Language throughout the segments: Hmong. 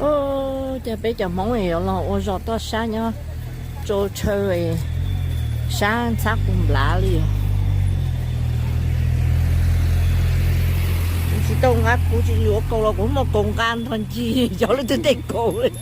Ub, cas peb cov Hmoob yuav los ua zos toj sab nyob rau chaw sab ntxhab qus nplav li. Kuv tsis tau nqa, kuv tsis yuav kaus los kuv muaj kaus nqa nrog ncig cov lub twg tej kaus.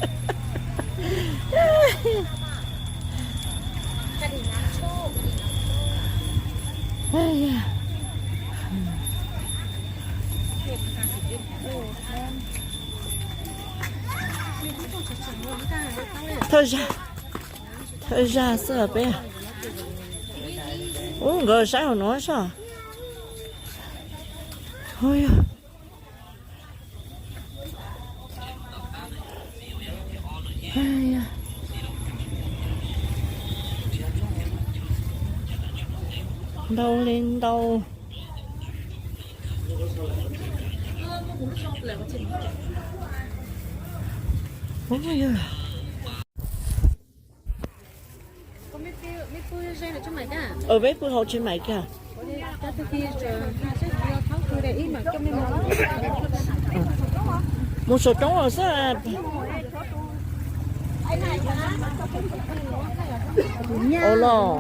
Thawj zag, thawj zag xwb peb. Ub, nkawd saib hauv no soj. Ntau li ntau. Peb pw hauv tsev mais kiag. Mus saum roob los xwb. Ua los.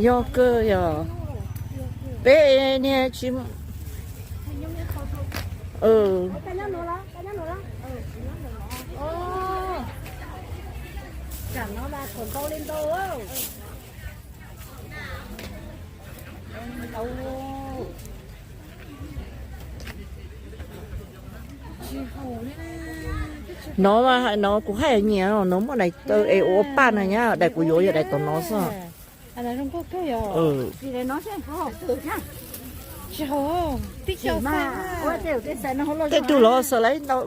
Yog kawg yog. Peb niag tsis No mas hais no kuv haj yam nyiam no, muaj daim taw es ua paj no nyab, daim kuv yuav yog daim tom no xwb. Tej tug los xav lawv ntau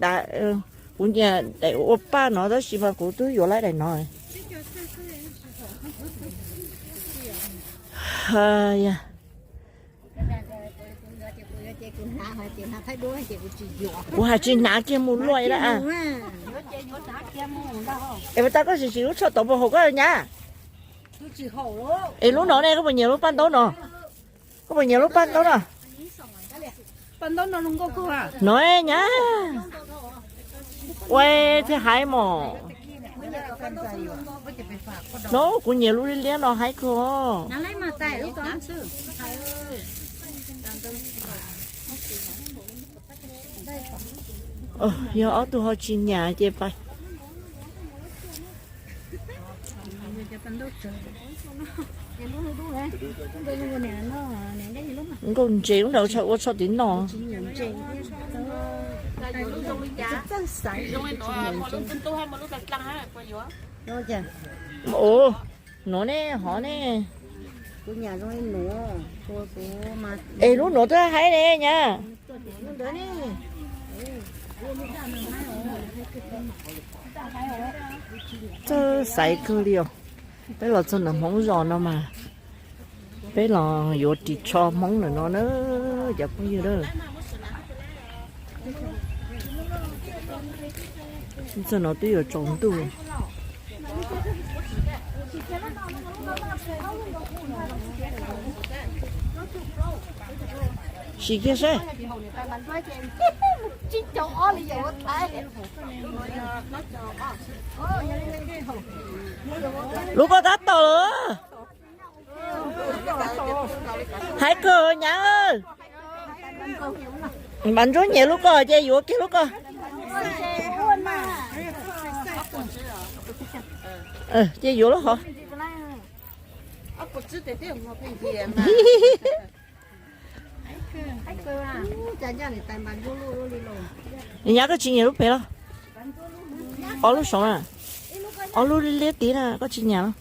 daim, kuv nyiam daim ua paj no tab sis mas kuv twb yuav lawm daim no. Kuv hais tsis hnav kiag mus luaj lawm. Es pas tas koj sim sim lub tsho tod puas haum koj nyab? Es lub no ne, koj puas nyiam lub paj ntaub no? Koj puas nyiam lub paj ntaub no? No nyab, ua thiaj haib mos. No kuv nyiam lub liab liab no haib kawg. Yog ob tug ho tsis nyiam ces pais. Nkauj ntses lub nraud ua tsho tim no. Ua, nuav ne, hov ne. Es lub nuav twb haib ne nyab. Txawj xaiv kawg li os. Peb los txog ntawm Hmoob zos no mas peb los yuav ris tsho Hmoob ntawm no na cov phooj ywg na. Txog no twb yuav tsaus ntuj. Sim kiag seb. Lub koj tab tom lawm. Haib kawg nyab. Npam Ntsuab nyiam lub koj ces yuav kiag lub koj. Ces yuav lub hov. Nyab koj tsis nyiam lub pem los? Ob lub saud na. Ob lub liab liab tid na koj tsis nyiam los?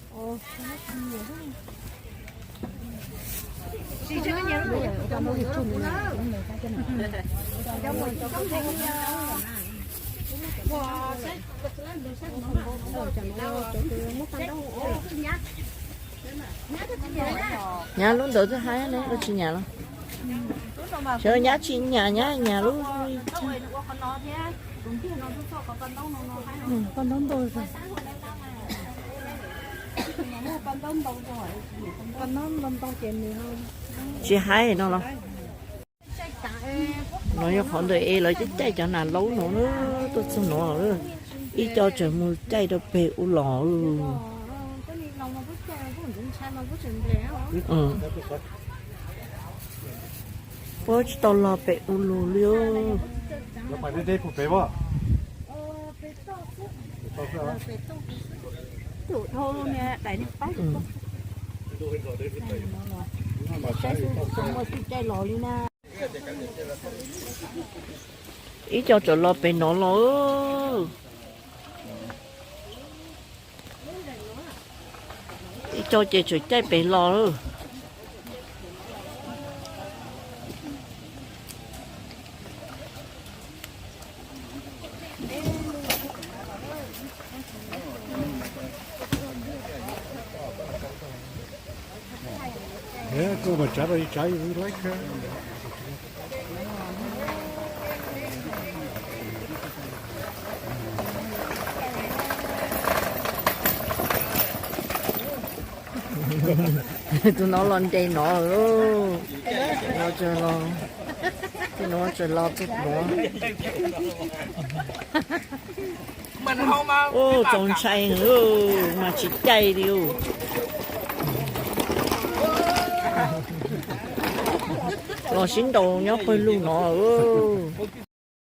Nyab lub ntawd twb haib ne, koj tsis nyam los? Xyov nyab tsis nyam, nyab nyam lub. Tsis haib no los? No yog qhov ntawd es lawv caij caij cov nas laub no, tuaj txog no, ib co tseem mus caij rau pem ub los. Puab tsis tau los pem ub lug li. Ib co tseem los pem no los. Ib co ces tseem caij pem los. Tus no los nres no, tus no tseem los txog no. Ua txaus ntshai mas tsis caij li. Los sib nraus nyob pawg lug no.